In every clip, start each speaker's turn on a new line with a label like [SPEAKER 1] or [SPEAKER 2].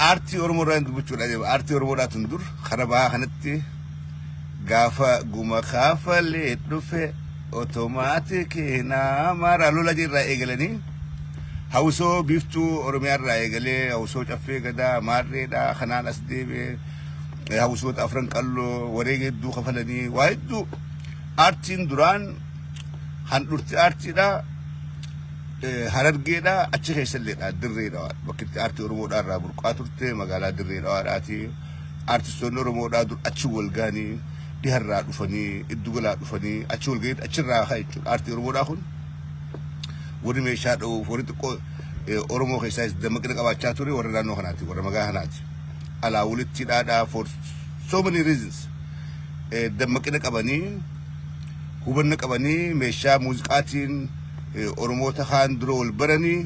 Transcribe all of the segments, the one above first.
[SPEAKER 1] Aartii Oromoo irraa dubbachuudha deema. Aartii Oromoodhaa tun dur kara bahaa kanatti gaafa guma kaafalee dhufe otomaatikii nama lola irraa eegalanii hawusoo biiftuu Oromiyaa irraa eegalee hawusoo caffee gadaa maarreedhaa kanaan as deebi'ee hawusoota afran qalloo wareega hedduu kafalanii waa hedduu aartiin duraan handhurti aartiidhaa Harargeedha achi keessalleedha dirree dhawaa bakki itti aartii Oromoodhaa irraa burqaa turte magaalaa dirree dhawaadhaati aartistoonni Oromoodhaa dur achi wal gahanii dhiharraa dhufanii iddu galaa dhufanii achi wal gahanii achirraa ka'a jechuudha aartii Oromoodhaa kun warri meeshaa dha'uuf warri xiqqoo Oromoo keessaas dammaqina qabaachaa ture warra naannoo kanaati warra magaalaa kanaati alaa walitti hidhaadhaa for so many reasons dammaqina qabanii hubanna qabanii meeshaa muuziqaatiin Oromoota kaan dura wal baranii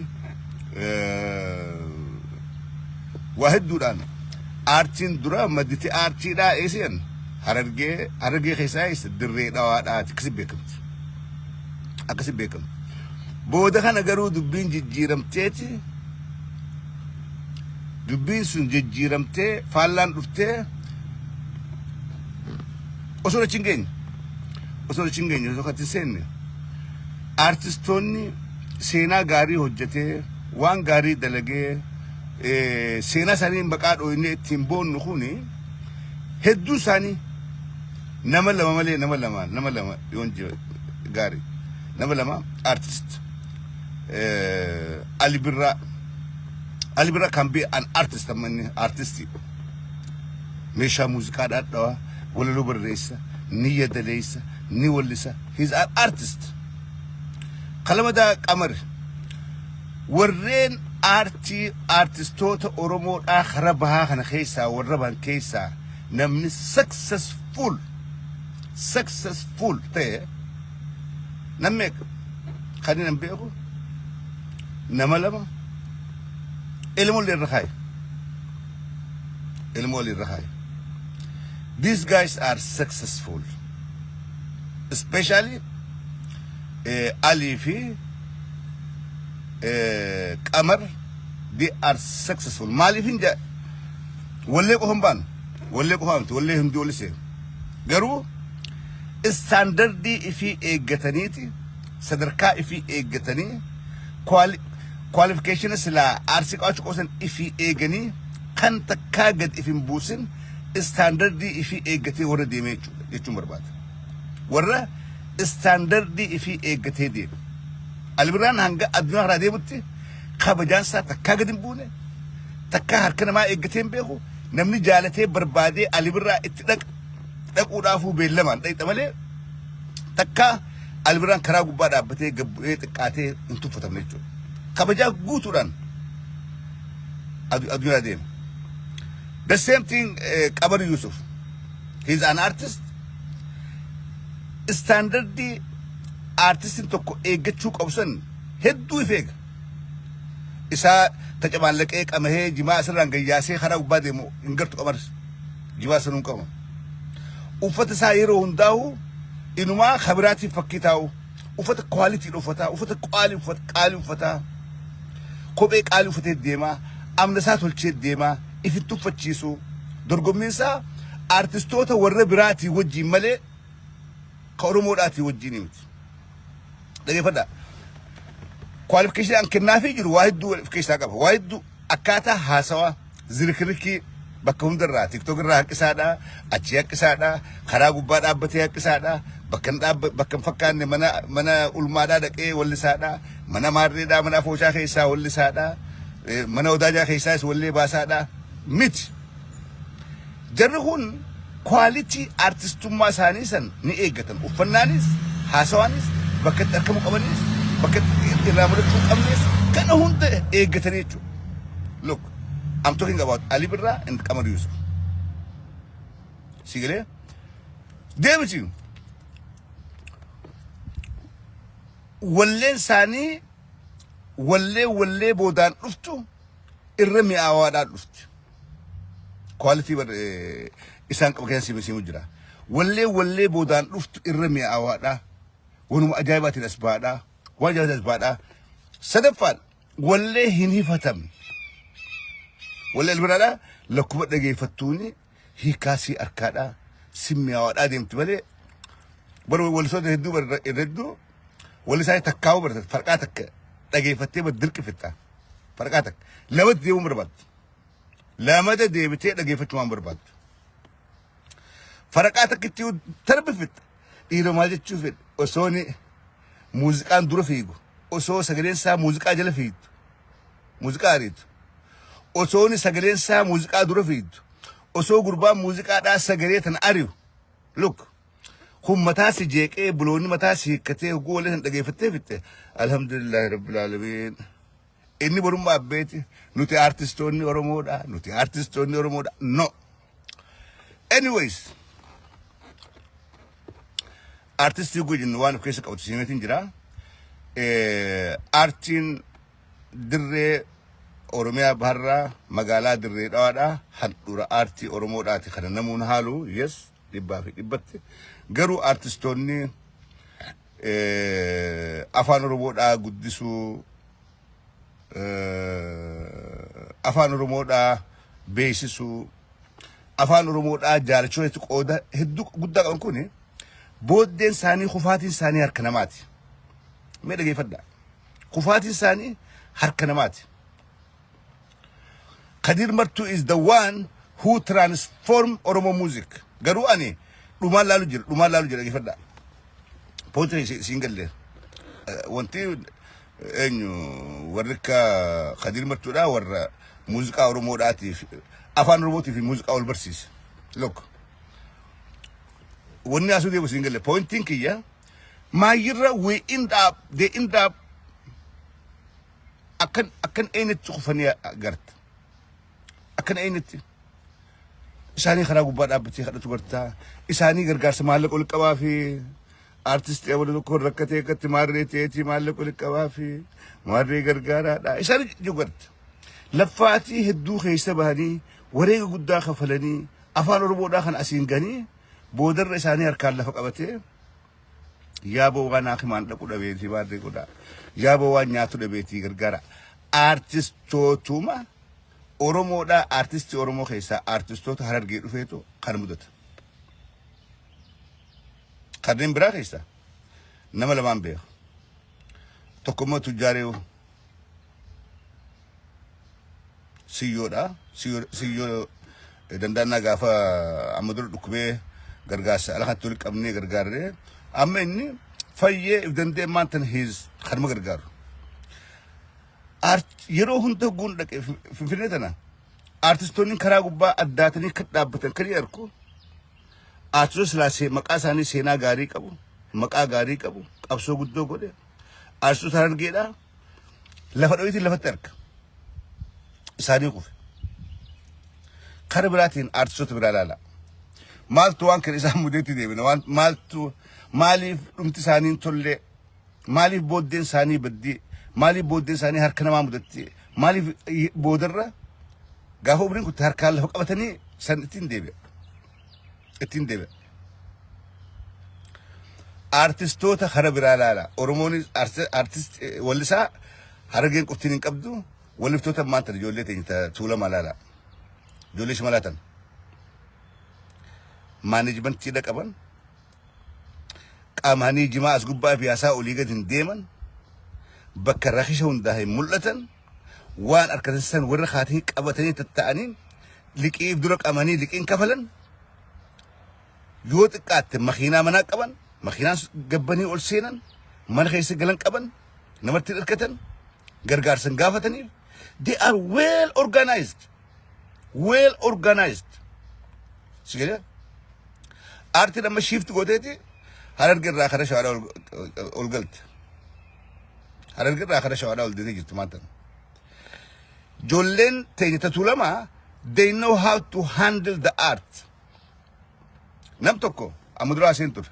[SPEAKER 1] waa hedduudhaan aartiin dura madditi aartiidhaa eesiyan harargee harargee keessaa eessa dirree dhawaadhaati akkasi beekamti akkasi beekamti booda kana garuu dubbiin jijjiiramteeti dubbiin sun jijjiiramtee faallaan dhuftee osoo achi hin geenye osoo achi hin geenye osoo katti seenne aartistoonni seenaa gaarii hojjetee waan gaarii dalagee seenaa isaanii maqaa dhooynee ittiin boonnu kuni hedduu isaanii nama lama malee nama lama nama lama yoon gaarii nama lama artist Ali Birraa Ali Birraa can be an artist amma inni artistii meeshaa muuziqaa dhadhawa walaloo barreessa ni yadaleessa ni wallisa he's an artist kalamadaa qamar warreen aartii aartistoota Oromoodhaa kara bahaa kana keessaa warra bahan keessaa namni successful successful ta'e namni meeqa kan inni beeku nama lama ilmoo irra kaaye ilmoo irra kaaye. These guys are successful, especially Ali fi Qamar. They are successful. Maaliif hin jedha wallee qofa hin baanu wallee qofa miti wallee hundi oli seenu garuu istaandardii ifii eeggataniiti sadarkaa ifii eeggatanii qualification silaa aartii qabaachuu qabu san ifii eeganii kan takkaa gad if hin buusin istaandardii ifii eeggatee warra deemee jechuudha jechuun barbaada. Warra istaandardii ifii eeggatee deeme. Albirraan hanga addunyaa karaa deemutti kabajaan isaa takkaa gad hin buune takkaa harka namaa eeggatee hin beeku namni jaalatee barbaadee Albirraa itti dhaq dhaquudhaafuu beellamaan dhaqxa malee takkaa Albirraan karaa gubbaa dhaabbatee gad bu'ee xiqqaatee hin tuffatamne jechuudha. Kabajaa guutuudhaan addunyaa deema. The same thing Qamar Yusuf. He's an artist. Standardii artistiin tokko eeggachuu qabu san hedduu if eega. Isaa tacabaallaqee qamahee jimaa asirraan gayyaasee karaa gubbaa deemu hin gartu Qamaris. Jimaa sanuu hin qabu. Uffata isaa yeroo hundaa'u inumaa kabiraatiif fakkii taa'u. Uffata quality uffataa, uffata qaalii uffata qaalii uffataa. Kophee qaalii uffatee deemaa, amna isaa tolchee deemaa, ifitti uffachiisu. Dorgommiin isaa artistoota warra biraatii wajjin malee ka Oromoodhaatii wajjin miti. Dhageeffadhaa. Qualification an kennaafii jiru waa hedduu of keessaa qaba. Waa hedduu akkaataa haasawaa zirikirikii bakka hundarraa TikTok irraa haqqisaadha, achii haqqisaadha, karaa gubbaa dhaabbatee haqqisaadha, bakka hin dhaabba bakka hin fakkaanne mana mana ulmaadhaa dhaqee wallisaadha, mana maarreedhaa mana afooshaa keessaa wallisaadha, mana odaajaa keessaas wallee baasaadha miti. Jarri kun quality artistummaa isaanii san ni eeggatan. Uffannaanis, haasawaanis, bakka itti argamuu qabanis, bakka itti irraa mul'achuu qabnes kana hunda eeggatanii jechuudha. Look, I'm talking about Ali Birra and Qamar Yusuf. Si galee? Deemiti. Walleen isaanii wallee wallee boodaan dhuftu irra mi'aawaadhaan dhufti. Quality isaan qaba keessa simu jira. Wallee wallee boodaan dhuftu irra mi'aawaadha. Wanuma ajaa'ibaatiin as baadha. Waan ajaa'ibaatiin as baadha. Sadaffaan wallee hin hifatamne. Wallee albiraadhaa lakkuma dhageeffattuuni hiikaa sii harkaadhaa si mi'aawaadhaa deemti malee bara wallisoota hedduu bara hedduu walli isaanii takkaa'uu barata farqaa takka dhageeffattee bara dirqi fixxa. Farqaa takka lamatti deemuu barbaaddu. Lamata deebitee dhageeffachuu waan barbaaddu. Faraqaa takkitti tarbi fixxa. Dhiira maal jechuu fedhe osoo inni muuziqaan dura fiigu, osoo sagaleen isaa muuziqaa jala fiigdu, muuziqaa ariitu, osoo inni sagaleen isaa muuziqaa dura fiigdu, osoo gurbaan muuziqaadhaa sagalee tana ari'u, look, kun mataa si jeeqee buloonni mataa si hiikkatee hogguu wallee san dhageeffattee fixxe, alhamdulillahi rabbil aalamiin. Inni borummaa abbeeti, nuti aartistoonni Oromoodha, nuti aartistoonni Oromoodha. No. Anyways, aartistii hogguu jennu waan of keessa qabatu simeetiin jira. Aartiin dirree Oromiyaa baharraa magaalaa Dirree Dhawaadha. Handhuura aartii Oromoodhaati kana namuun haalu, yes, 100%. Garuu aartistoonni afaan Oromoodhaa guddisuu, afaan Oromoodhaa beeksisuu, afaan Oromoodhaa jaalachuu irratti qooda hedduu guddaa qaban kuni booddeen isaanii kufaatiin isaanii harka namaati. Mee dhageeffadhaa. Kufaatiin isaanii harka namaati. Kadir Martuu is the one who transform Oromo music. Garuu ani dhumaan laalu jira, dhumaan laalu jira, dhageeffadhaa. Poetry siin galle. Wanti eenyu warri akka Kadir Martuudhaa warra muuziqaa Oromoodhaatiif afaan Oromootiif muuziqaa wal barsiise. Look. Wanni asuu deemu siin galle. Pointiin kiyya maayyirra we end up, they end up akkan eenyutti kufanii garta. Akkan eenyutti isaanii karaa gubbaa dhaabbatee kadhatu gartaa. Isaanii gargaarsa maallaqa ol qabaa fi aartistii abaluu tokko rakkatee akkatti maarree ta'eetii maallaqa ol qabaa fi maarree gargaaraadha. Isaanii jiru garta. Laffaatii hedduu keessa bahanii wareega guddaa kafalanii afaan Oromoodhaa kan asiin ganii boodarra isaanii harkaan lafa qabatee yaaboo waan hakimaan dhaqu dhabeetii maarree godhaa. Yaaboo waan nyaatu dhabeetii gargaara. Aartistootuma Oromoodhaa, aartistii Oromoo keessaa aartistoota Harargee dhufeetu kan mudata. Kanneen biraa keessaa nama lamaan beeku. Tokko immoo tujjaaree Siyyoodha. Siyyoo danda'annaa gaafa amma dura dhukkubee gargaarsa ala kanatti walitti qabnee gargaarree amma inni fayyee if danda'e maantan hiis kanuma gargaaru. Yeroo hunda guun dhaqe Finfinnee tana aartistoonni karaa gubbaa addaatanii kan dhaabbatan kan arku aartistoota silaa maqaa isaanii seenaa gaarii qabu, maqaa gaarii qabu, qabsoo guddoo godhe aartistoota Harargeedhaa lafa dho'iitiin lafatti arga. Isaanii kufe. Kara biraatiin aartistoota biraa ilaala. Maaltu waan kana isaan mudeetti deebina? Waan maaltu maaliif dhumti isaanii hin tolle? Maaliif booddeen isaanii baddii? Maaliif booddeen isaanii harka namaa mudatti? Maaliif boodarra gaafa umriin kutte harkaan lafa qabatanii san ittiin deebi'a? Ittiin deebi'a. Aartistoota kara biraa ilaala. Oromoonis aartist wallisaa Harargeen qoftiin hin qabdu. Walliftoota ammaan tana ijoollee teenya Tuulamaa ilaala. Ijoollee shimalaa tana. Maaneejmentiidha qaban. Qaamanii jimaa as gubbaa fi haasaa olii gadi hin deeman. Bakka rakisha hundaa hin mul'atan. Waan harkatan san warra kaatanii qabatanii tatta'anii liqiif dura qabanii liqiin kafalan. Yoo xiqqaatte makiinaa manaa qaban, makiinaan gabbanii ol seenan, mana keessa galan qaban, namatti hirkatan, gargaarsa hin gaafataniif. They are well organized. Well organized. Si galee? Aartiin amma shift gooteeti Hararge irraa kara Shawaadhaa ol galte. Hararge irraa kara Shawaadhaa ol deetee jirti maanta. Ijoolleen teenya Tuulamaa, they know how to handle the art. Nam tokko amma duraa seen ture.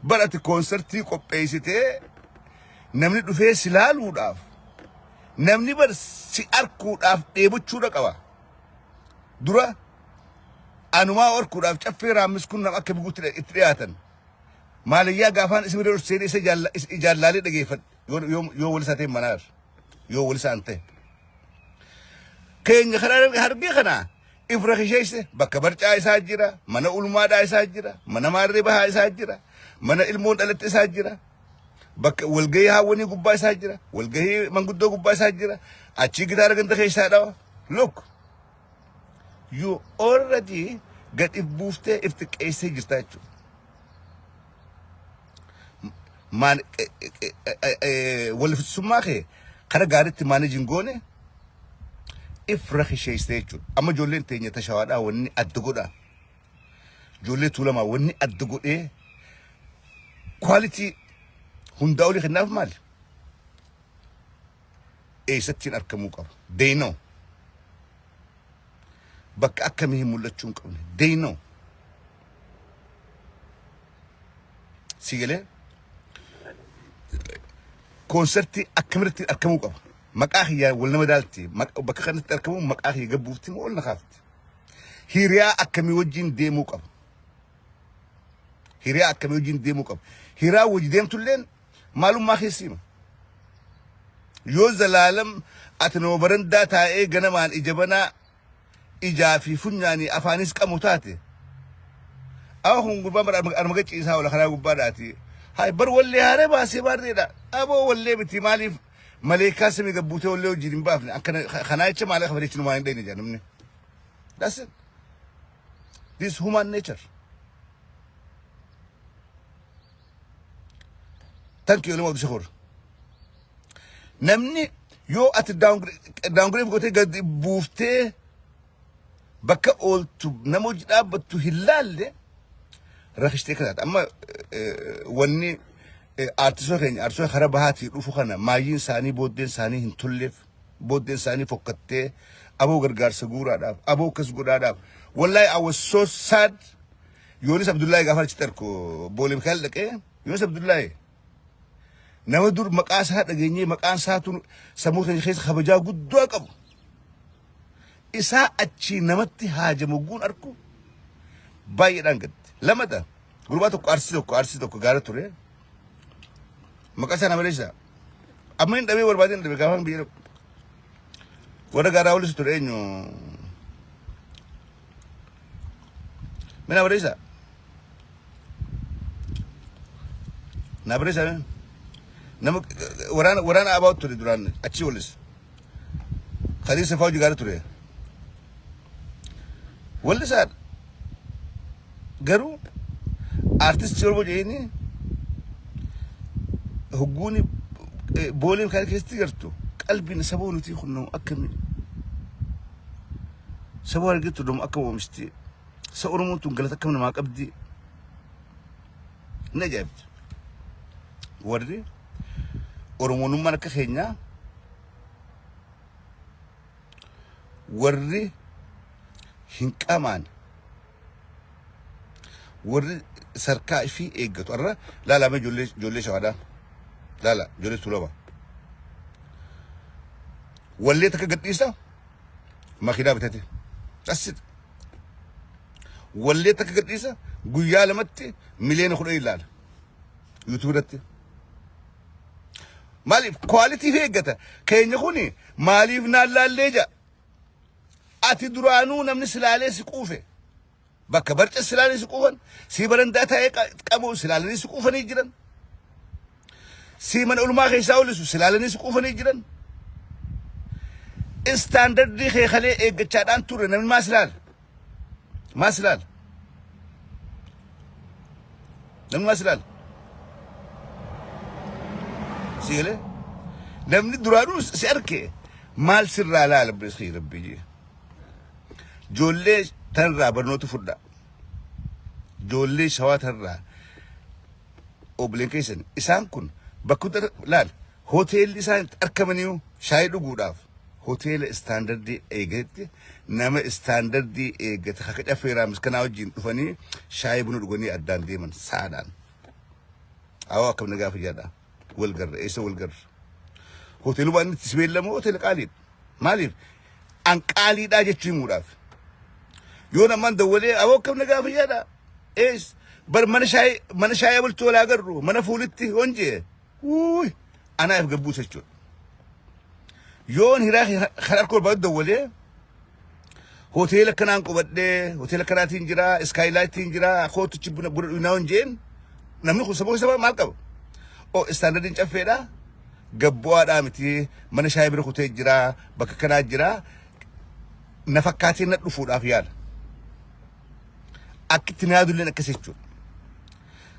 [SPEAKER 1] Bara ati koonsertii qopheessitee namni dhufee si laaluudhaaf, namni bar si arkuudhaaf dheebochuudha qaba. Dura anumaa arkuudhaaf Caffee Raammis kun nama akka biguutti itti dhiyaatan. Maaliyyaa gaafaan isa bira ol seenee isa jaallaalee dhageeffadhe yoo wal isaa ta'e manaar yoo wal isaan ta'e. Keenya karaa hargee kana ifra kisheesse bakka barcaa isaa jira, mana ulmaadhaa isaa jira, mana maarree bahaa isaa jira, mana ilmoon dhalatte isaa jira, bakka walgahii haawwanii gubbaa isaa jira, walgahii manguddoo gubbaa isaa jira, achii gitaara ganda keessaa dhawa. Look, you already gad if buuftee if xiqqeessee jirta jechuudha. Maan walfitsummaa kee kara gaariitti maaneej hin goone if rakisheessite jechuudha. Amma ijoolleen teenya tashawaadhaa wanni adda godhaa. Ijoollee tuulamaa wanni adda godhee kwaalitii hundaa olii kennaaf maali? Eessattiin argamuu qaba? They know. Bakka akkamii hin mul'achuu hin qabne. They know. Si galee koonsartii akkamirratti argamuu qaba. Maqaa kiyyaa wal nama daalti. Bakka kanatti argamuu maqaa kiyya gabbuufti moo ol na kaafti. Hiriyaa akkamii wajjin deemuu qaba. Hiriyaa akkamii wajjin deemuu qaba. Hiriyaa wajji deemtulleen maalummaa keessi hima. Yoo zalaalam ati nama barandaa taa'ee ganamaan ija banaa ijaa fi funyaanii afaanis qamu taate awa kun gurbaan bara arma gachiisaa oola karaa gubbaadhaati. Hayi bar wallee haaree baasee baarreedha. Aboo wallee miti maaliif maleekaa samii gabbuutee wallee wajjin hin baafne akkana kanaa jecha maallaqa kafalee numaan hin dhayne jedha namni. That's it. This is human nature. Thank you, Ilma Abdushakur. Namni yoo ati downgrade gootee gadi buuftee bakka ooltu nama hojii dhaabbattu hin laalle rakishtee kanaati. Amma wanni aartistoota keenya aartistoota karaa bahaatii dhufu kana maayyiin isaanii booddeen isaanii hin tolleef booddeen isaanii fokkattee aboo gargaarsa guuraadhaaf aboo akkas godhaadhaaf wallahi I was so sad. Yoonis Abdullahi gaafa achitti arku Boolee Mikaa'el dhaqee Yoonis Abdullahi nama dur maqaa isaa dhageenyee maqaan isaa tun sammuu keenya keessa kabajaa guddaa qabu. Isaa achii namatti haajamu guun arku baay'eedhaan gadde. Lamata gurbaa tokko arsii tokko gaara ture. Maqaa isaa nama leessa. Amma hin dhabee barbaadee hin dhabee gaafa biyya dhaqu. Warra gaaraa olis ture eenyu. Mina barreessa. Na barreessa. Nama waraana waraana abaa'u ture duraan achii olis. Khaliil Safaa hojii gaarii ture. Wallisaadha. Garuu aartistii Oromoo jedhanii hogguuni booleen kan keessatti gartu qalbiin saboo nuti kun akkamii saboo argattu dhamu akka oomishti sa Oromoon tun galata akkam namaa qabdi ni ajaa'ibti. Warri Oromoonummaan akka keenyaa warri hin qamaan warri sarkaa ifii eeggatu arra laalame ijoollee ijoollee shawaadhaa laala ijoollee tuulama wallee takka gadhiisa makiinaa bitate that's it wallee takka gadhiisa guyyaa lamatti miliyoona 10 ilaala YouTube irratti. Maaliif quality fi eeggata. Keenya kuni maaliif naan laallee ja'a. Ati duraanuu namni silaalee si quufe. Bakka barca silaalee si quufan. Sii barandaa taa'ee qabu silaalanii si quufanii jiran. Sii mana olmaa keessaa olisu silaalanii si quufanii jiran. Istaandardii kee kalee eeggachaadhaan ture namni maa silaala? Maa silaala? Namni maa silaala? Si galee? Namni duraanuu si arke maal sirraa laala bilisii rabbii jee. Ijoollee tanarraa barnoota fudhaa. Ijoollee shawaa tanarraa obboleen keessan isaan kun bakka hunda laal hoteelli isaan itti argamaniiru shaayii dhuguudhaaf hoteela istaandardii eegatetti nama istaandardii eeggate akka caffeeraa miskanaa wajjin dhufanii shaayii buna dhuganii addaan deeman sa'aadhaan. Awoo akkam nagaa fayyaadha. Wal garra eessa wal garra. Hoteeluma inni itti si beellamu hoteela qaaliidha. Maaliif? An qaaliidhaa jechuu himuudhaaf. Yoo namaan dawwalee awoo akkam nagaa fayyaadha. Ees bar mana shaayii bultuu walaa agarru mana fuulitti yoon jee wuuy anaaf gabbuusa jechuudha. Yoon hiraa kan harka barbaadu dawwalee Hoteela kanaan qubadhee, hoteela kanaatiin jira, Skylightiin jira, kootuchi buna buna dhugnaa hin jeen. Namni kun sababa sababa maal qaba? O standardiin Caffeedha. Gabbu'aadhaa miti, mana shaayii bira kutee jira, bakka kanaa jira. Na fakkaatee na dhufuudhaaf yaala. Akkitti na yaadulleen akkas jechuudha.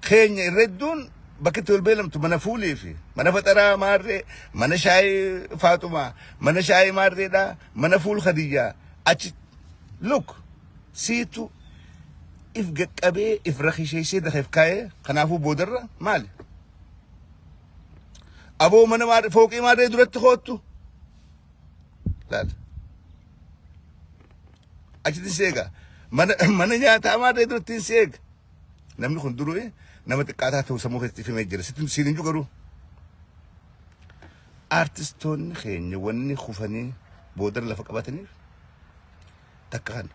[SPEAKER 1] Keenya irra hedduun bakka itti wal beelamtu mana fuulii fi mana faxaraa maarree, mana shaayii Faaxumaa, mana shaayii maarreedhaa, mana fuul Khadiyyaa achi. Look, siitu if gaqqabee, if rakisheessee dafeef kaa'ee. Kanaafuu boodarra maali? Aboo, mana maarree, fooqii maarree duratti koottu. Laal. Achitti si eega. Mana nyaataa maarree duratti si eega. Namni kun duruu nama xiqqaataa ta'uu sammuu keessatti ifamee jira. Sitti siin hin jiru garuu. Artistoonni keenya wanni kufanii boodarra lafa qabataniif takka kana.